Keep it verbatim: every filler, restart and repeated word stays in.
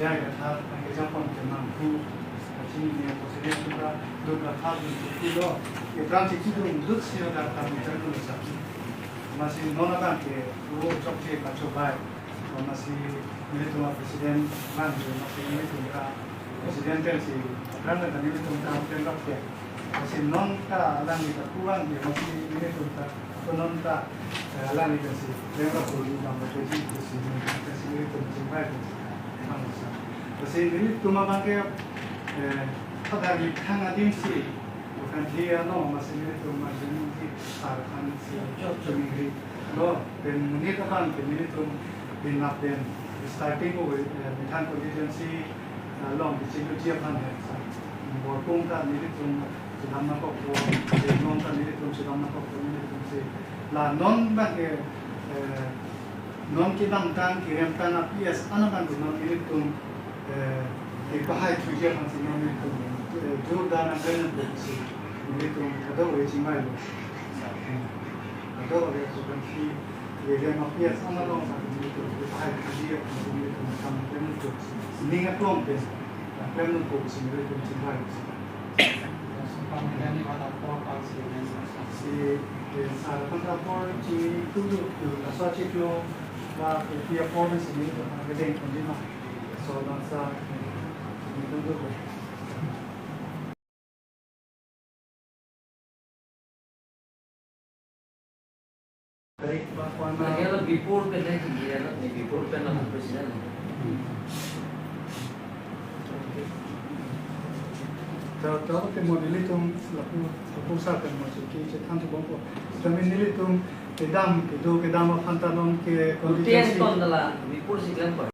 Jai kathar, kejapon kemang hu, kachinine president tum ta, dun kathar dun chuku lo, epran chikidun dut sio da ta bichar dun sa. Masi non abang ke, ro chokche pachobai, masi nelitum president man, masi nelitum ta, president pensi, epran ta nelitum ta, pen rap ke. Lasi non ta alangli ta puang ke masi nelitum ta, ko non ta, eh, alangli ta si, lengkap ko di bang ko di ko si, ko si nelitum chingpai ko si, bang sa. Lasi nelitum abang ke, eh, pada di thang adim si, bukan dia no, masi nelitum masi nelitum si, sar thang si, chumi ri. Lo, pen monit aphan ke nelitum binlap pen starting ko, eh, Methang constituency, eh, along kechiklo ji aphan he sa. Borpung ta nelitum chedam nangkokpo, Jengnom ta nelitum chedam nangkokpo, nelitum si. La non abang ke, eh, non kedamtang, keremtang a-P S an abang ke non nelitum, eh, kepahai thuji aphan si non nelitum, eh, jordar nangklempo si nelitum kadokave chingvailo. Kadokave constituency, area ma-P S an along abang nelitum kepahai thuji aphan si nelitum kam klempo si. Ning aklong pen, kam klempo si nelitum chingvailo. Si, eh, sar aphan ta apor chini tungdu, eh, laso achiklo, ba, eh, pi apor na sini, eh, kedeng kondi ma. So, bangsa, eh, chini tungdu. Tarik ba kwan na. Lagi lo before pen na, lagi lo before pen na president. Tarik, tarik ke mo nelitum lapu, lapu sa pen mo si kechethan thu bompo. Kami nelitum kedam, kedo kedam aphan ta non ke Constituency constituency. Ton dala, before si klem pa.